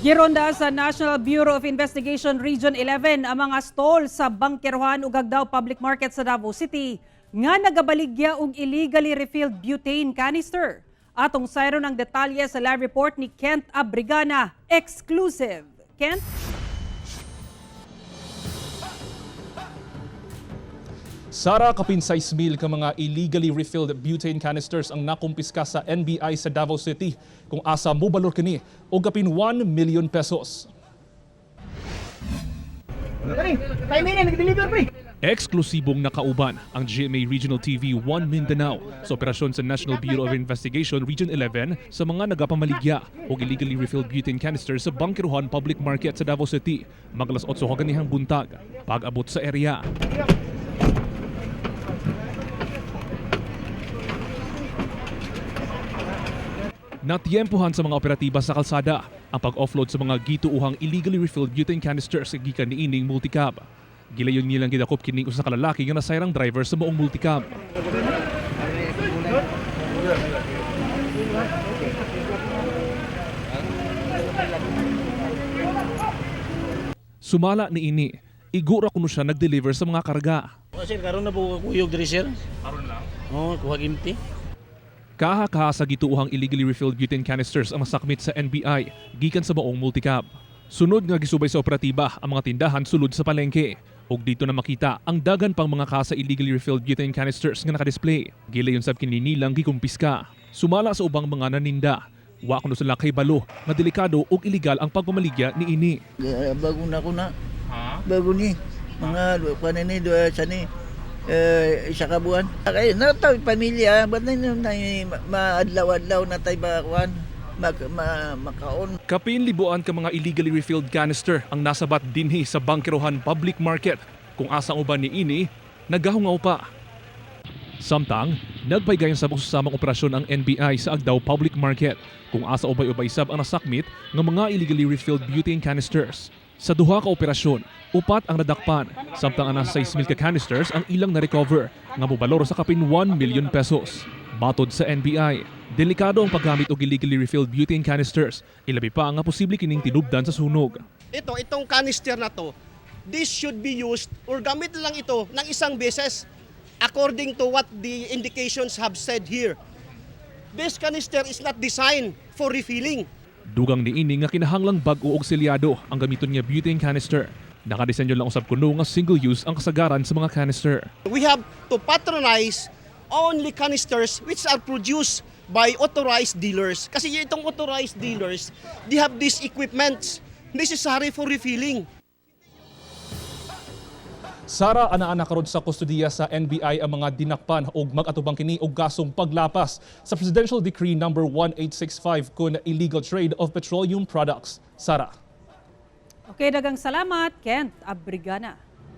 Gironda sa National Bureau of Investigation Region 11 ang mga stall sa Bangkerohan ug Agdao Public Market sa Davao City nga nagabaligya og illegally refilled butane canister. Atong sayron ang detalye sa live report ni Kent Abrigana, exclusive. Kent? Sara, kapin 6 mil ka mga illegally refilled butane canisters ang nakumpiska sa NBI sa Davao City kung asa mobalor kini og kapin 1 million pesos. Eksklusibong nakauban ang GMA Regional TV 1 Mindanao sa operasyon sa National Bureau of Investigation Region 11 sa mga nagapamaligya og illegally refilled butane canisters sa Bangkerohan Public Market sa Davao City mag alas 8 kaganihang buntag. Pag-abot sa area, natiyempuhan sa mga operatiba sa kalsada ang pag-offload sa mga gituuhang illegally refilled butane canisters gikan niining multicab. Gilayon nilang gidakop kining usa ka lalaki nga nasayrang driver sa maong multicab. Sumala niini, igura kuno siya nag-deliver sa mga karga. Oh, sir, karon na po kuyog diri, sir. Karon lang. Oh, kuha empty. Kaha-kaha sa gituuhang illegally refilled butane canisters ang nasakmit sa NBI gikan sa maong multicab. Sunod nga gisubay sa operatiba ang mga tindahan sulod sa palengke. Ug dito na makita ang dagan pang mga kasa illegally refilled butane canisters nga nakadisplay. Gilayon sab kini nilang gikumpiska. Sumala sa ubang mga naninda. Wa kuno sila kay balo nga delikado ug illegal ang pagpamaligya niini. Bago na ko na. Bago ni. Mga kuan ni duha sa ni isa ka buwan. Kay na tayo pamilya, ba't na na maadlaw-adlaw na tayo ba kuan mag, ma, makaon. Kapin libuan ka mga illegally refilled canister ang nasabat dinhi sa Bangkerohan Public Market kung asa uban ni ini nagahungaw pa. Samtang, nagpaygayon sa usamang operasyon ang NBI sa Agdao Public Market kung asa ubay-ubay sab ang nasakmit nga mga illegally refilled butane canisters. Sa duha ka operasyon, upat ang nadakpan, samtang ang nasa 6,000 ka canisters ang ilang na-recover nga mobalor sa kapin 1 million pesos. Matod sa NBI, delikado ang paggamit og illegally refilled butane canisters, ilabi pa nga posible kining tinubdan sa sunog. Itong canister na to, this should be used or gamit lang ito ng isang beses according to what the indications have said here. This canister is not designed for refilling. Dugang niini nga kinahanglang bag-o og selyado ang gamiton nga butane canister. Nakadisenyo lang usab kuno nga single use ang kasagaran sa mga canister. We have to patronize only canisters which are produced by authorized dealers. Kasi itong authorized dealers, they have these equipments necessary for refilling. Sara, ana-ana karon sa kustodiya sa NBI ang mga dinakpan og mag-atubang kini og kasong paglapas sa Presidential Decree number 1865 kun illegal trade of petroleum products. Sara. Okay, dagang salamat, Kent Abrigana.